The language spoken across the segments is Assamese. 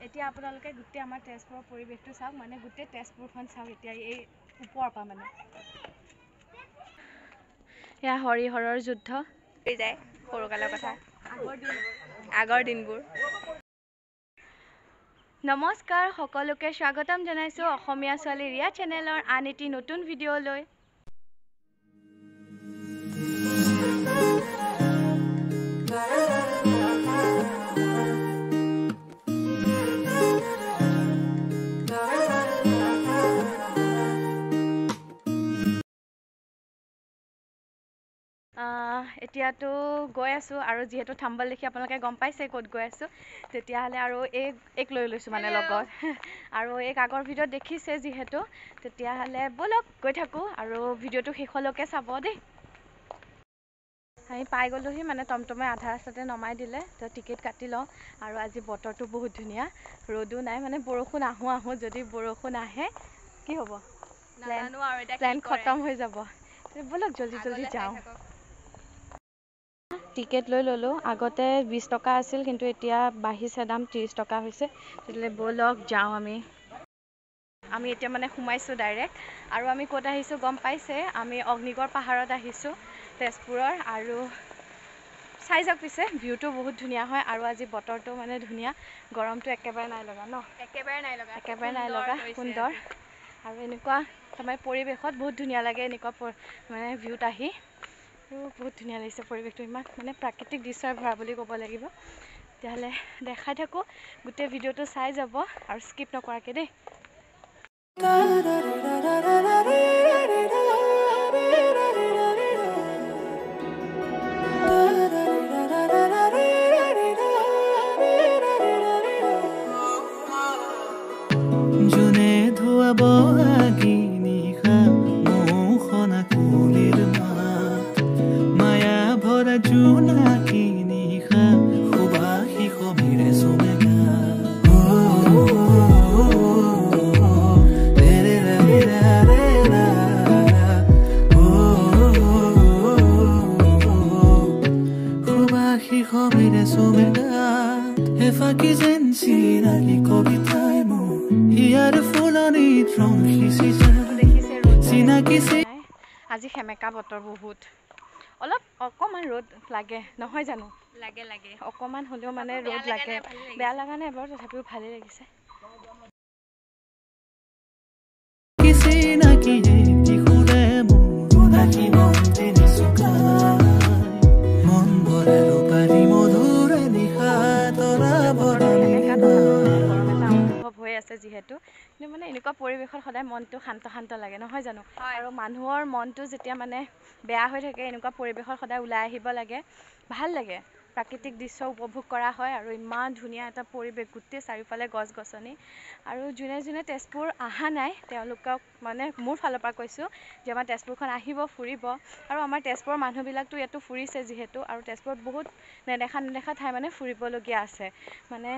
এতিয়া আপোনালোকে গোটেই আমাৰ তেজপুৰৰ পৰিৱেশটো চাওক, মানে গোটেই তেজপুৰখন চাওক এতিয়া এই ওপৰৰ পৰা। মানে এয়া হৰিহৰৰ যুদ্ধ যায়, সৰুকালৰ কথা, আগৰ দিনবোৰ। নমস্কাৰ সকলোকে, স্বাগতম জনাইছোঁ অসমীয়া ছোৱালী ৰিয়া চেনেলৰ আন এটি নতুন ভিডিঅ'লৈ। এতিয়াতো গৈ আছোঁ আৰু যিহেতু থাম্বল দেখি আপোনালোকে গম পাইছে ক'ত গৈ আছোঁ, তেতিয়াহ'লে আৰু এইক লৈ লৈছোঁ মানে লগত, আৰু এইক আগৰ ভিডিঅ'ত দেখিছে যিহেতু, তেতিয়াহ'লে ব'লক গৈ থাকোঁ আৰু ভিডিঅ'টো শেষলৈকে চাব দেই। আমি পাই গ'লোহি, মানে টমটমে আধা ৰাস্তাতে নমাই দিলে, তো টিকেট কাটি লওঁ। আৰু আজি বতৰটো বহুত ধুনীয়া, ৰ'দো নাই, মানে বৰষুণ আহোঁ আহোঁ, যদি বৰষুণ আহে কি হ'ব, প্লেন খতম হৈ যাব। ব'লক জল্দি জল্দি যাওঁ। টিকেট লৈ ল'লোঁ, আগতে 20 টকা আছিল কিন্তু এতিয়া বাঢ়িছে দাম, 30 টকা হৈছে। তেতিয়াহ'লে ব'লক যাওঁ আমি। আমি এতিয়া মানে সোমাইছোঁ ডাইৰেক্ট, আৰু আমি ক'ত আহিছোঁ গম পাইছে, আমি অগ্নিগড় পাহাৰত আহিছোঁ তেজপুৰৰ। আৰু চাই যাওক পিছে, ভিউটো বহুত ধুনীয়া হয় আৰু আজি বতৰটো মানে ধুনীয়া, গৰমটো একেবাৰে নাই লগা ন, একেবাৰে নাই লগা, একেবাৰে নাই লগা, সুন্দৰ। আৰু এনেকুৱা তাৰমানে পৰিৱেশত বহুত ধুনীয়া লাগে, এনেকুৱা মানে ভিউত আহি আৰু বহুত ধুনীয়া লাগিছে পৰিৱেশটো, ইমান মানে প্ৰাকৃতিক দৃশ্যৰে ভৰা বুলি ক'ব লাগিব। তেতিয়াহ'লে দেখাই থাকোঁ, গোটেই ভিডিঅ'টো চাই যাব আৰু স্কিপ নকৰাকৈ দেই। জোনে ধোৱা বহাগী নিশা মৌসনা কুলিৰ মাত, মায়া ভৰা জোনাকী নিশা সুবাসী সমীৰে চুমে সুবাসী সমীৰে চুমে গাত, এফাকি যেন চিনাকি কবিতাই মোৰ হিয়াৰ ফুলনিত ৰং সিঁচি যায়। চিনাকি আজি সেমেকা বতৰ, বহুত অলপ অকণমান ৰ'দ লাগে নহয় জানো? লাগে লাগে, অকণমান হ'লেও মানে ৰ'দ লাগে, বেয়া লগা নাই বাৰু, তথাপিও ভালেই লাগিছে। চিনাকি এটি সুৰে মোৰ জোনাকী মনটিনি চুকাই, মন ভৰা ৰূপালী মধুৰ নিশা তৰা ভৰা সেমেকা গৰম এটা অনুভৱ হৈ আছে যিহেতু, কিন্তু মানে এনেকুৱা পৰিৱেশত সদায় মনটো শান্ত শান্ত লাগে নহয় জানো? আৰু মানুহৰ মনটো যেতিয়া মানে বেয়া হৈ থাকে, এনেকুৱা পৰিৱেশত সদায় ওলাই আহিব লাগে, ভাল লাগে, প্ৰাকৃতিক দৃশ্য উপভোগ কৰা হয়। আৰু ইমান ধুনীয়া এটা পৰিৱেশ, গোটেই চাৰিওফালে গছ গছনি। আৰু যোনে যোনে তেজপুৰ অহা নাই তেওঁলোকক মানে মোৰ ফালৰ পৰা কৈছোঁ যে আমাৰ তেজপুৰখন আহিব, ফুৰিব। আৰু আমাৰ তেজপুৰৰ মানুহবিলাকতো ইয়াতো ফুৰিছে যিহেতু, আৰু তেজপুৰত বহুত নেদেখা নেদেখা ঠাই মানে ফুৰিবলগীয়া আছে, মানে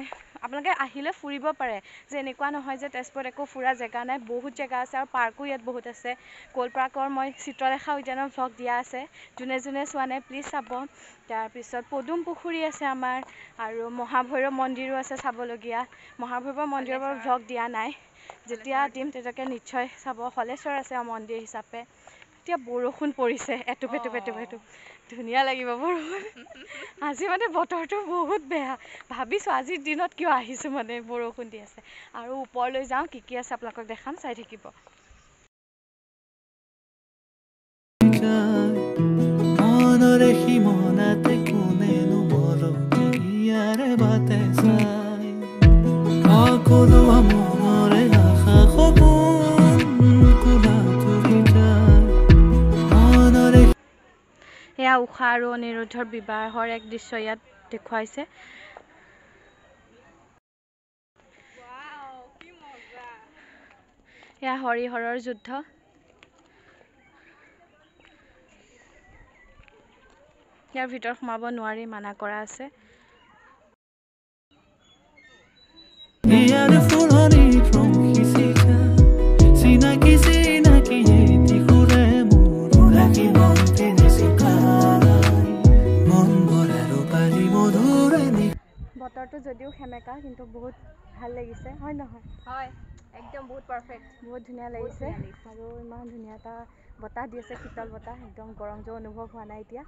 আপোনালোকে আহিলে ফুৰিব পাৰে, যে এনেকুৱা নহয় যে তেজপুৰত একো ফুৰা জেগা নাই, বহুত জেগা আছে। আৰু পাৰ্কো ইয়াত বহুত আছে। ক'ল পাৰ্কৰ মই চিত্ৰলেখা উদ্যানৰ ভ্লগ দিয়া আছে, যোনে যোনে চোৱা নাই প্লিজ চাব। তাৰপিছত পদুম পুখুৰী আছে আমাৰ, আৰু মহাভৈৰৱ মন্দিৰো আছে চাবলগীয়া। মহাভৈৰৱ মন্দিৰৰ বাৰু ভ্লগ দিয়া নাই, যেতিয়া দিম তেতিয়াকে নিশ্চয় চাব। হলেশ্বৰ আছে মন্দিৰ হিচাপে। এতিয়া বৰষুণ পৰিছে এটোপ এটোপ এটোপ এটোপ, ধুনীয়া লাগিব বৰষুণ। আজি মানে বতৰটো বহুত বেয়া, ভাবিছোঁ আজিৰ দিনত কিয় আহিছোঁ, মানে বৰষুণ দি আছে। আৰু ওপৰলৈ যাওঁ, কি কি আছে আপোনালোকক দেখাম, চাই থাকিব। মনৰে সীমনাতে কোনেনো মৰমী হিয়াৰে বাটে চাই, সকলো মনৰে আশা সপোন কোলা তুলি যায় মনৰে। এয়া ঊষা আৰু অনিৰুদ্ধৰ বিবাহৰ এক দৃশ্য ইয়াত দেখুৱাইছে। এয়া হৰিহৰৰ যুদ্ধ। ইয়াৰ ভিতৰত সোমাব নোৱাৰি, মানা কৰা আছে। হিয়াৰ ফুলনিত ৰং সিঁচি যায়, চিনাকি চিনাকি এটি সুৰে মোৰ জোনাকী মনটিনি চুকাই, মন ভৰা ৰূপালী মধুৰ বতৰটো বতৰটো যদিও সেমেকা কিন্তু বহুত ভাল লাগিছে, হয় নহয়? হয়, একদম বহুত পাৰফেক্ট, বহুত ধুনীয়া লাগিছে। আৰু ইমান ধুনীয়া এটা বতাহ দি আছে, শীতল বতাহ, একদম গৰম যে অনুভৱ হোৱা নাই এতিয়া।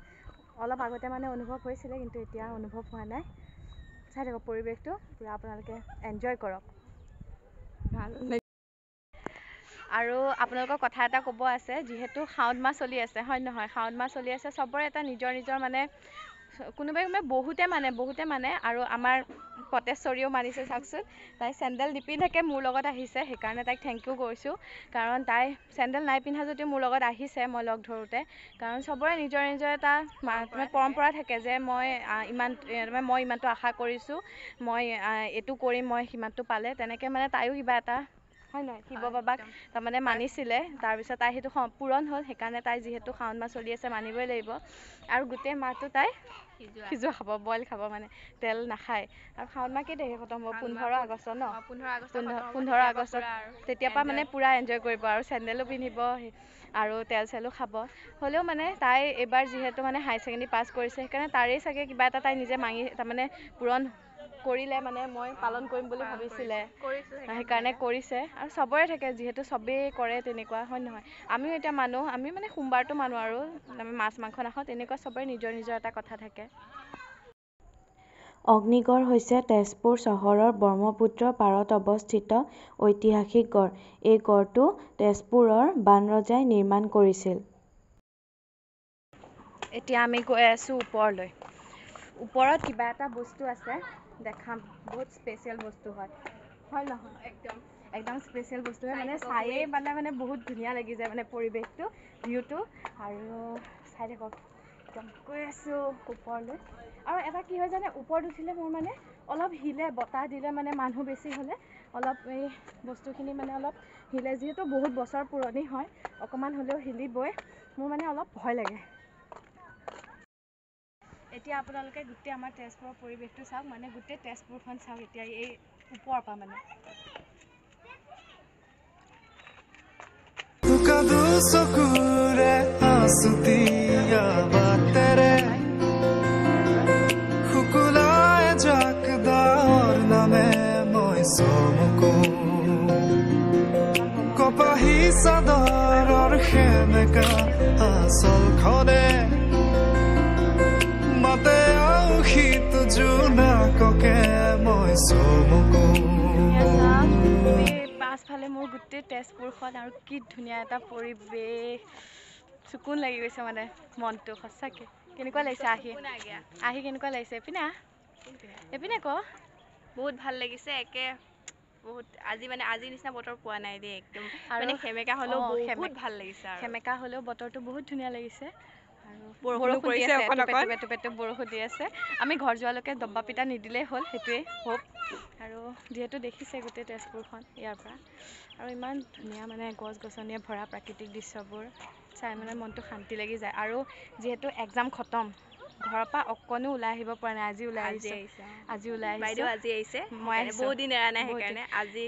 অলপ আগতে মানে অনুভৱ হৈছিলে, কিন্তু এতিয়া অনুভৱ হোৱা নাই। চাই থাকক পৰিৱেশটো পূৰা, আপোনালোকে এনজয় কৰক। ভাল। আৰু আপোনালোকৰ কথা এটা ক'ব আছে, যিহেতু শাওণ মাহ চলি আছে, হয় নহয়? শাওণ মাহ চলি আছে, চবৰে এটা নিজৰ নিজৰ মানে কোনোবাই কোনোবাই বহুতে মানে, বহুতে মানে। আৰু আমাৰ পটেশ্বৰীও মানিছে, চাওকচোন, তাই চেণ্ডেল নিপিন্ধাকৈ মোৰ লগত আহিছে, সেইকাৰণে তাইক thank U কৈছোঁ। কাৰণ তাই চেণ্ডেল নাই পিন্ধা যদিও মোৰ লগত আহিছে মই লগ ধৰোঁতে। কাৰণ চবৰে নিজৰ নিজৰ এটা পৰম্পৰা থাকে যে মই ইমান, মই ইমানটো আশা কৰিছোঁ, মই এইটো কৰিম, মই সিমানটো পালে, তেনেকৈ মানে তাইও কিবা এটা, হয় নহয়, শিৱ বাবাক তাৰমানে মানিছিলে, তাৰপিছত তাই সেইটো পূৰণ হ'ল। সেইকাৰণে তাই যিহেতু শাওণ মাহ চলি আছে মানিবই লাগিব। আৰু গোটেই মাহটো তাই সিজোৱা খাব, বইল খাব, মানে তেল নাখায়। আৰু শাওণ মাহ কেই তাৰিখে খতম হ'ব? 15 আগষ্ট ন? 15 আগষ্টত, তেতিয়াৰ পৰা মানে পূৰা এনজয় কৰিব আৰু চেণ্ডেলো পিন্ধিব আৰু তেল চেলো খাব। হ'লেও মানে তাই এইবাৰ যিহেতু মানে হায়াৰ ছেকেণ্ডেৰী পাছ কৰিছে, সেইকাৰণে তাৰেই চাগে কিবা এটা তাই নিজে মাঙি তাৰমানে পূৰণ কৰিলে, মানে মই পালন কৰিম বুলি ভাবিছিলে, সেইকাৰণে কৰিছে। আৰু চবৰে থাকে, যিহেতু চবেই কৰে তেনেকুৱা, হয় নহয়? আমিও এতিয়া মানুহ, আমি মানে সোমবাৰটো মানো আৰু আমি মাছ মাংস নাখাওঁ, তেনেকুৱা চবৰে নিজৰ নিজৰ এটা কথা থাকে। অগ্নিগড় হৈছে তেজপুৰ চহৰৰ ব্ৰহ্মপুত্ৰৰ পাৰত অৱস্থিত ঐতিহাসিক গড়। এই গড়টো তেজপুৰৰ বাণৰজাই নিৰ্মাণ কৰিছিল। এতিয়া আমি গৈ আছোঁ ওপৰলৈ। ওপৰত কিবা এটা বস্তু আছে, দেখাম, বহুত স্পেচিয়েল বস্তু হয়, হয় নহয়? একদম একদম স্পেচিয়েল বস্তু হয়, মানে চায়েই মানে মানে বহুত ধুনীয়া লাগি যায় মানে পৰিৱেশটো, ভিউটো। আৰু চাই থাকক, একদম গৈ আছোঁ ওপৰলৈ। আৰু এটা কি হয় জানে, ওপৰত উঠিলে মোৰ মানে অলপ হিলে, বতাহ দিলে মানে মানুহ বেছি হ'লে অলপ এই বস্তুখিনি মানে অলপ হিলে, যিহেতু বহুত বছৰ পুৰণি হয়, অকণমান হ'লেও হিলিবই, মোৰ মানে অলপ ভয় লাগে। এতিয়া আপোনালোকে গোটেই আমাৰ তেজপুৰৰ পৰিৱেশটো চাওক, মানে গোটেই তেজপুৰখন চাওক এতিয়া এই ওপৰৰ পৰা মানে। কপাহী চাদৰৰ সেমেকা আচলখনে মাতে আউসীত জোনাককে মই চমকো। পাছফালে মোৰ গোটেই তেজপুৰখন, আৰু কি ধুনীয়া এটা পৰিৱেশ, চুকুন লাগি গৈছে মানে মনটো সঁচাকৈ। কেনেকুৱা লাগিছে আহি? আহি কেনেকুৱা লাগিছে? এইপিনে আহ, এইপিনে ক। বহুত ভাল লাগিছে, একে বহুত আজি মানে আজিৰ নিচিনা বতৰ পোৱা নাই দেই, একদম মানে সেমেকা হ'লেও বহুত ভাল লাগিছে। সেমেকা হ'লেও বতৰটো বহুত ধুনীয়া লাগিছে। আৰু বৰষুণ দি আছে, টোপে টোপে বৰষুণ দি আছে। আমি ঘৰ যোৱালৈকে দবা পিটা নিদিলেই হ'ল, সেইটোৱেই হোপ। আৰু যিহেতু দেখিছে গোটেই তেজপুৰখন ইয়াৰ পৰা, আৰু ইমান ধুনীয়া মানে গছ গছনিয়ে ভৰা প্ৰাকৃতিক দৃশ্যবোৰ চাই মানে মনটো শান্তি লাগি যায়। আৰু যিহেতু এক্সাম খতম, ঘৰৰ পৰা অকণো ওলাই আহিব পৰা নাই, আজি ওলাই আহিছোঁ, আজি ওলাই আহিছোঁ। বাইদেউ আজি আহিছে, মই আহিছোঁ, বহুত দিন এৰা নাই, সেইকাৰণে আজি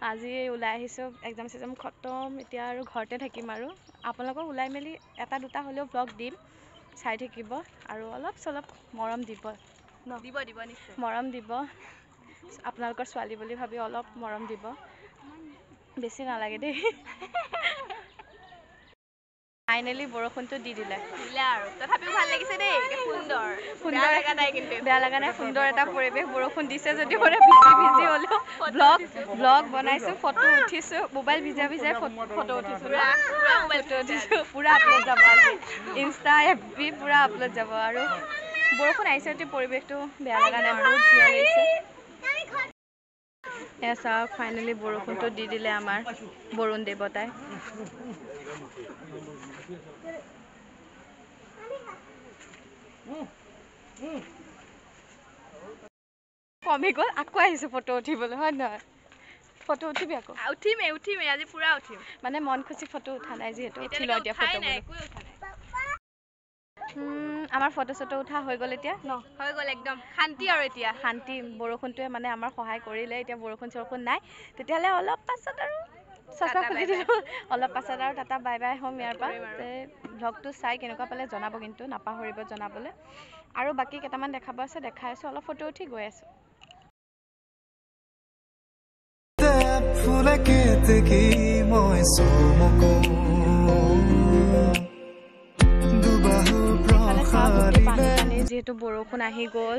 আজি ওলাই আহিছোঁ। এক্সাম চেক্সাম খতম, এতিয়া আৰু ঘৰতে থাকিম। আৰু আপোনালোকক ওলাই মেলি এটা দুটা হ'লেও ভ্লগ দিম, চাই থাকিব আৰু অলপ চলপ মৰম দিব ন? দিব দিব নিশ্চয় মৰম দিব, আপোনালোকৰ ছোৱালী বুলি ভাবি অলপ মৰম দিব, বেছি নালাগে দেই। ফাইনেলি বৰষুণটো দি দিলে, দিলে আৰু তথাপিও ভাল লাগিছে দেই, সুন্দৰ সুন্দৰ লগা নাই, কিন্তু বেয়া লগা নাই, সুন্দৰ এটা পৰিৱেশ। বৰষুণ দিছে যদিও মানে ভিজি ভিজি হ'লেও ব্লগ বনাইছোঁ, ফটো উঠিছোঁ, মোবাইল ভিজাই ভিজাই ফটো উঠিছোঁ, ফটো উঠিছোঁ, পূৰা আপলোড যাব আজি, ইনষ্টা এফ বি পূৰা আপলোড যাব। আৰু বৰষুণ আহিছে যদিও পৰিৱেশটো বেয়া লগা নাই, বহুত ধুনীয়া লাগিছে। এয়া চাওক, ফাইনেলি বৰষুণটো দি দিলে আমাৰ বৰুণ দেৱতাই। কমি গ'ল, আকৌ আহিছোঁ ফটো উঠিবলৈ, হয় নহয়? ফটো উঠিবি আকৌ? উঠিমেই উঠিমেই, আজি পূৰা উঠিম। মানে মন খুচি ফটো উঠা নাই যিহেতু, উঠি লওঁ এতিয়া ফটো। আমাৰ ফটো চটো উঠা হৈ গ'ল এতিয়া ন? হৈ গ'ল, একদম শান্তি আৰু এতিয়া শান্তি। বৰষুণটোৱে মানে আমাৰ সহায় কৰিলে, এতিয়া বৰষুণ চৰষুণ নাই, তেতিয়াহ'লে অলপ পাছত আৰু চশমা খুলি দিলোঁ অলপ পাছত আৰু টাটা বাই বাই হ'ম ইয়াৰ পৰা। ভ্লগটো চাই কেনেকুৱা পালে জনাব কিন্তু, নাপাহৰিব জনাবলৈ। আৰু বাকী কেইটামান দেখাব আছে, দেখাই আছোঁ, অলপ ফটো উঠি গৈ আছোঁ। পানী যিহেতু বৰষুণ আহি গ'ল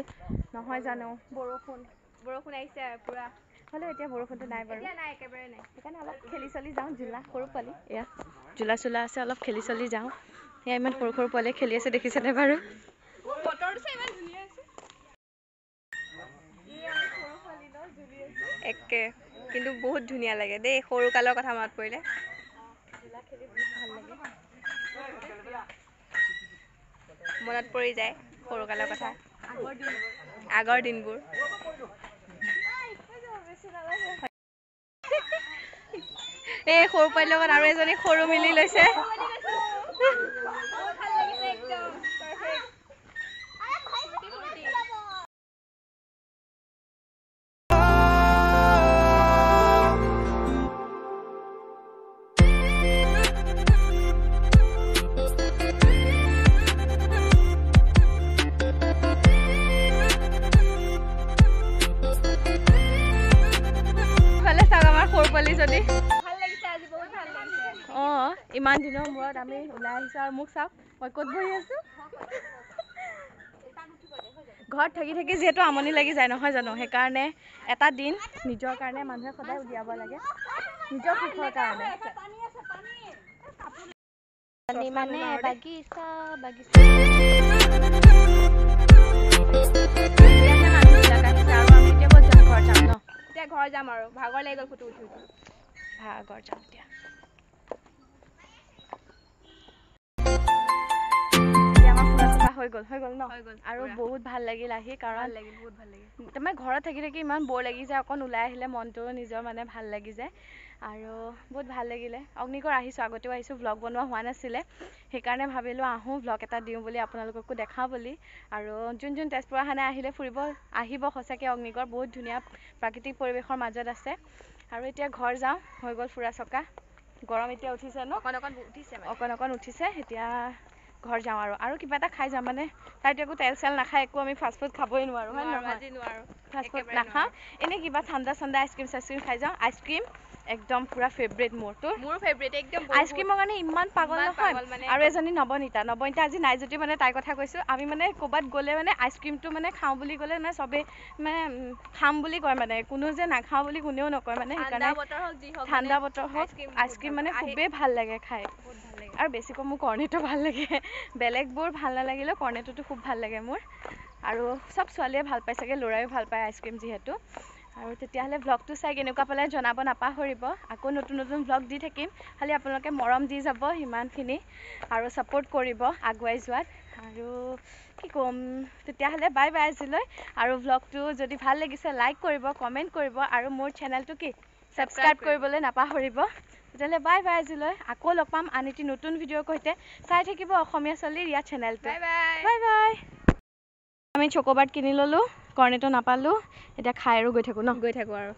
নহয় জানো, বৰষুণ বৰষুণ আহিছে পুৰা, হ'লেও এতিয়া বৰষুণটো নাই বাৰু, নাই একেবাৰে নাই, সেইকাৰণে অলপ খেলি চলি যাওঁ। জোলা সৰু পোৱালি, এয়া জোলা চোলা আছে, অলপ খেলি চলি যাওঁ। এয়া ইমান সৰু সৰু পোৱালিয়ে খেলি আছে, দেখিছেনে বাৰু? একে কিন্তু বহুত ধুনীয়া লাগে দেই, সৰুকালৰ কথা মনত পৰিলে। মনত পৰি যায় সৰুকালৰ কথা, আগৰ দিনবোৰ। এই সৰু পোৱালিৰ লগত আৰু এজনী সৰু মিলি লৈছে। ইমান দিনৰ মূৰত আমি ওলাই আহিছোঁ আৰু মোক চাওক মই ক'ত বহি আছোঁ। ঘৰত থাকি থাকি যিহেতু আমনি লাগি যায় নহয় জানো, সেইকাৰণে এটা দিন নিজৰ কাৰণে মানুহে সদায় উলিয়াব লাগে, নিজৰ সুখৰ কাৰণে। মানে বাগিচা বাগিচা ঘৰ যাম ন, এতিয়া ঘৰ যাম আৰু ভাগৰ লাগি গ'ল ফটো উঠি উঠি, ভাগৰ যাম এতিয়া। হৈ গ'ল, হৈ গ'ল ন? আৰু বহুত ভাল লাগিল আহি, কাৰণ তাৰমানে ঘৰত থাকি থাকি ইমান ব'ৰ লাগি যায়, অকণ ওলাই আহিলে মনটো নিজৰ মানে ভাল লাগি যায় আৰু বহুত ভাল লাগিলে। অগ্নিগড় আহিছোঁ, আগতেও আহিছোঁ, ভ্লগ বনোৱা হোৱা নাছিলে, সেইকাৰণে ভাবিলোঁ আহোঁ ভ্লগ এটা দিওঁ বুলি, আপোনালোককো দেখাওঁ বুলি। আৰু যোন যোন তেজপুৰ অহা নাই আহিলে ফুৰিব আহিব, সঁচাকৈ অগ্নিগড় বহুত ধুনীয়া প্ৰাকৃতিক পৰিৱেশৰ মাজত আছে। আৰু এতিয়া ঘৰ যাওঁ, হৈ গ'ল ফুৰা চকা। গৰম এতিয়া উঠিছে ন, অকণ অকণ উঠিছে, অকণ অকণ উঠিছে। এতিয়া ঘৰ যাওঁ আৰু, আৰু কিবা এটা খাই যাম, মানে তাইতো একো তেল চেল নাখায়, একো আমি ফাষ্টফুড খাবই নোৱাৰোঁ, হয় নহয়? ফাষ্টফুড নাখাওঁ, এনেই কিবা ঠাণ্ডা চাণ্ডা আইচক্ৰীম চাইচক্ৰীম খাই যাওঁ। আইচক্ৰীম একদম পুৰা ফেভৰেট মোৰ, তোৰ? মোৰ ফেভৰেট একদম, আইচক্ৰীমৰ কাৰণে ইমান পাগল নহয়। আৰু এজনী নৱনীতা, নৱনীতা আজি নাই যদিও মানে তাইৰ কথা কৈছোঁ, আমি মানে ক'ৰবাত গ'লে মানে আইচক্ৰীমটো মানে খাওঁ বুলি ক'লে মানে চবেই মানে খাম বুলি কয়, মানে কোনো যে নাখাওঁ বুলি কোনেও নকয় মানে, সেইকাৰণে ঠাণ্ডা বতৰ হওক আইচক্ৰীম মানে খুবেই ভাল লাগে খাই। আৰু বেছিকৈ মোৰ কৰ্ণেটো ভাল লাগে, বেলেগবোৰ ভাল নালাগিলেও কৰ্ণেটোতো খুব ভাল লাগে মোৰ। আৰু চব ছোৱালীয়ে ভাল পায় চাগে, ল'ৰায়ো ভাল পায় আইচক্ৰীম যিহেতু। আৰু তেতিয়াহ'লে ভ্লগটো চাই কেনেকুৱা পালে জনাব নাপাহৰিব। আকৌ নতুন নতুন ভ্লগ দি থাকিম, খালি আপোনালোকে মৰম দি যাব সিমানখিনি আৰু ছাপোৰ্ট কৰিব আগুৱাই যোৱাত। আৰু কি ক'ম, তেতিয়াহ'লে বাই বাই আজিলৈ। আৰু ভ্লগটো যদি ভাল লাগিছে লাইক কৰিব, কমেণ্ট কৰিব আৰু মোৰ চেনেলটো কি ছাবস্ক্ৰাইব কৰিবলৈ নাপাহৰিব। তেতিয়াহ'লে বাই বাই আজিলৈ, আকৌ লগ পাম আন এটি নতুন ভিডিঅ'ৰ সৈতে। চাই থাকিব অসমীয়া ছোৱালীৰ ইয়াৰ চেনেলটো। Bye bye. আমি চক'বাৰ্ট কিনি ল'লোঁ, কৰ্ণেটো নাপালোঁ, এতিয়া খাই আৰু গৈ থাকোঁ ন, গৈ থাকোঁ আৰু।